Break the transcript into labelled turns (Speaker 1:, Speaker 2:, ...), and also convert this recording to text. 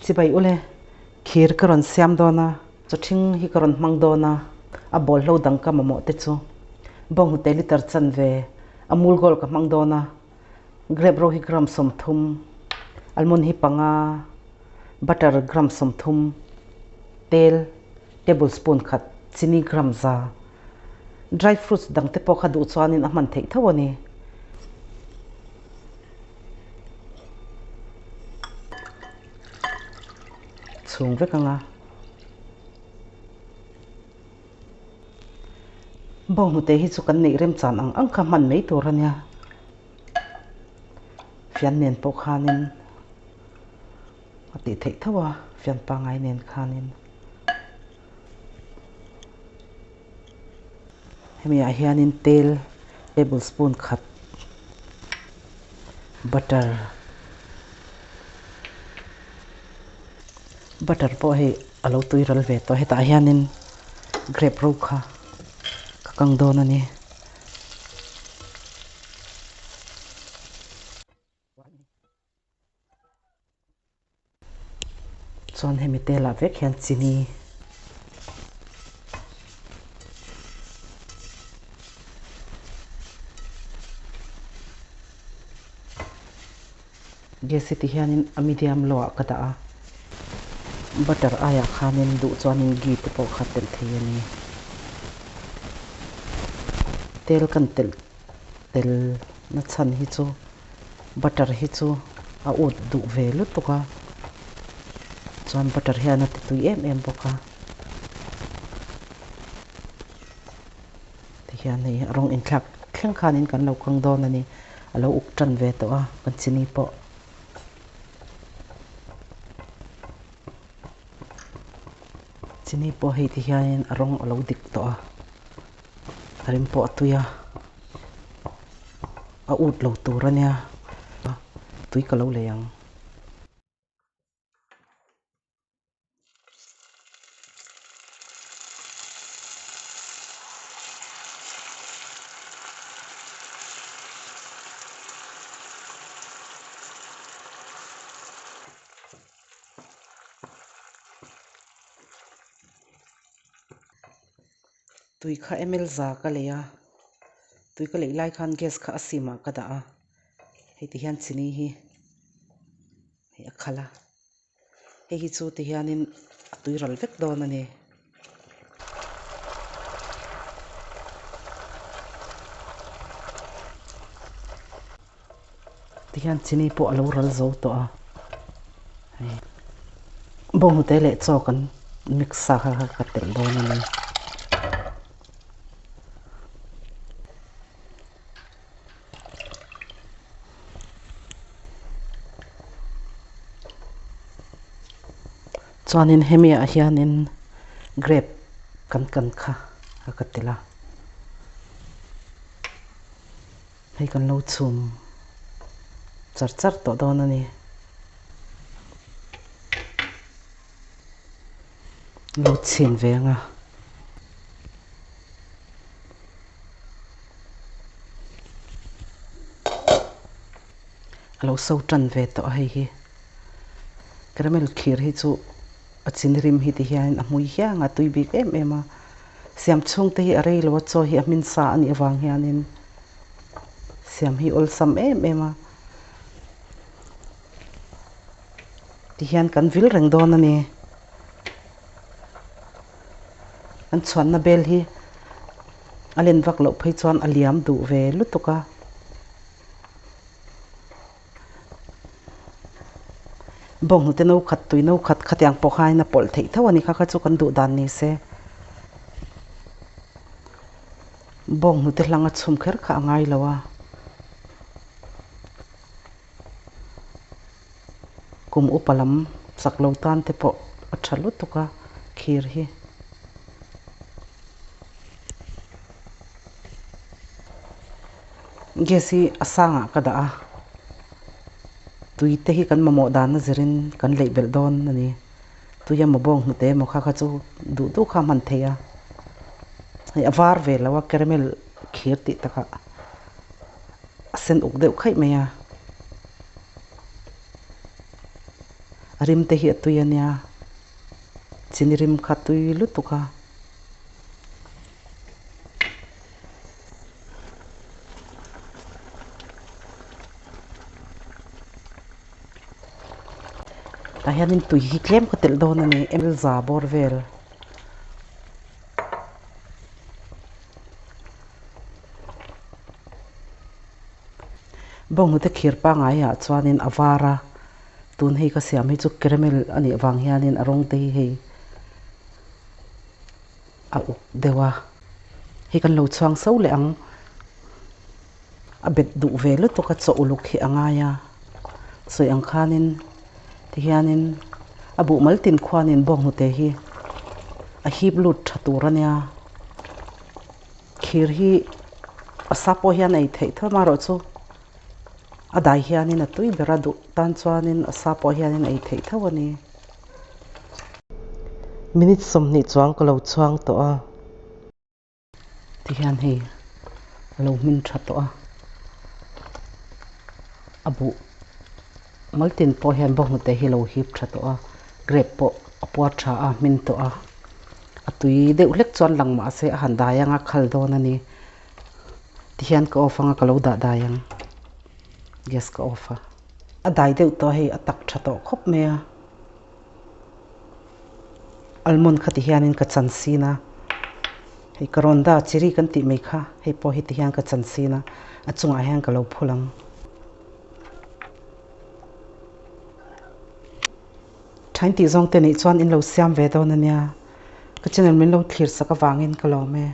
Speaker 1: Chibai ule, khir ka rawn siam dawn a, chawthing hi ka rawn hmang dawn a, a bawlhlo dang ka mamawh te chu bawnghnute liter chanve, a mul goal ka hmang dawn a, grape ro hi gram 30, almond hi 5, butter gram 30, tel tablespoon khat, chini gram 100. Dry fruits dang te pawh kha duh chuanin a hman theih tho a ni. Chhung vek anga bawnghnute hi chu kan neih remchan ang ang kha hman mai tur a nia. Fian nen pawh khanin a tih theih tho a, fian pangngai nen khanin. Hemi ah hianin tel tablespoon khat butter butter pawh hei a lo tui ral ve tawh hetah hianin grape ro kha ka kang dawn a ni. Chuan hemi telah vek hian chini gas hi ti hianin a medium low ah ka dah a, butter aiah khanin duh chuanin ghee te pawh kha telh thei a ni. Tel kan telh tel na chhan hi chu butter hi chu a ut duh ve lutuk a chuan butter hian a ti tui em em bawk a tihian hei a rawng inthlak thleng khanin kan lo kang dawn a ni a lo uk tan ve tawh a kan chini pawh. Chini pawh hei ti hianin a rawng a lo dik tawh a a rim pawh a tui a. A ut lo tur a nia tui ka lo lei ang. Tui kha ml za ka lei a tui ka leih lai khan gas kha a sim ah ka dah a hei ti hian chini hi hei a khal a hei hi chu ti hianin a tui ral vek dawn a ni. Ti hian chini pawh a lo ral zo tawh a hei bawnghnute leh chaw kan mix sa kha ka telh dawn a ni. Chuanin hemi ah hianin grape kan kan kha a ka telh a. Hei kan lo chhum char char tawh dawn a ni. Lo chhin ve ang a. A lo so tan ve tawh a hei hi. Caramel khir hi chu a chin rim hi ti hian a hmui hiang a tui bik em em a. Siam chhungte hi a rei lo a, chaw hi a hmin sa a nih avang hianin siam hi awlsam em em a. Tihian kan vil reng dawn a ni. An chhuanna bel hi a len vak loh phei chuan a liam duh ve lutuk a. Bawnghnute no khat tui no khat khatiang pawh khain a pawlh theih tho a ni kha kha chu kan duh dan ni se. Bawnghnute hlang a chhum kher kha a ngai lo a. Kum upa lam chak lo tan te pawh a tha lutuk a khir hi. Gas hi a sangah ka dah a, tui te hi kan mamawh dan a zirin kan leih belh dawn a ni. Tui emaw bawng hnute emaw kha kha chu duh duh kha a hman thei a, hei a var ve lo a caramel khir tih takah a sen uk deuh khaih mai a. A Rim te hi a tui a nia, chini rim kha tui lutuk a. Tah hianin tui hi tlem ka telh dawn a ni, ml za bawr vel. Bawnghnute khir pangaiah chuanin a var a, tun hei ka siam hi chu caramel a nih vang hianin a rawng te hi hei a uk deuh a, hei kan lo chhuang so leh ang, a bet duh ve lutuk a chaw uluk hi a ngai a, sawi ang khanin tihianin a buh mal tin khuanin bawnghnute hi a hip lut tha tur a nia. Thir hi a sa pawh hian ei theih tho amaherawh chu a dai hianin a tui ber a duh tan chuanin a sa pawh hianin ei theih tho a ni. Minute 20 chuang ka lo chhuang tawh a. Tihian hei a lo hmin tha tawh a, a buh maltin pawh hian bawnghnute hi a lo hip tha tawh a, grape pawh a puar tha a hmin tawh a. A tui deuh hlek chuan lang mah se a han dai ang a khal dawn a ni. Tihian ka off anga ka lo dah dai ang. Gas ka off a. A dai deuh tawh hei a tak tha tawh khawp mai a. Almond kha tihianin ka chan sin a. Hei ka rawn dah chiri kan tih mai kha hei pawh hi tihian ka chan sin a. A chungah hian ka lo phul ang. Thain tih zawng te nih chuan in lo siam ve dawn a nia. Ka channel min lo thlir sak avangin ka lawm e.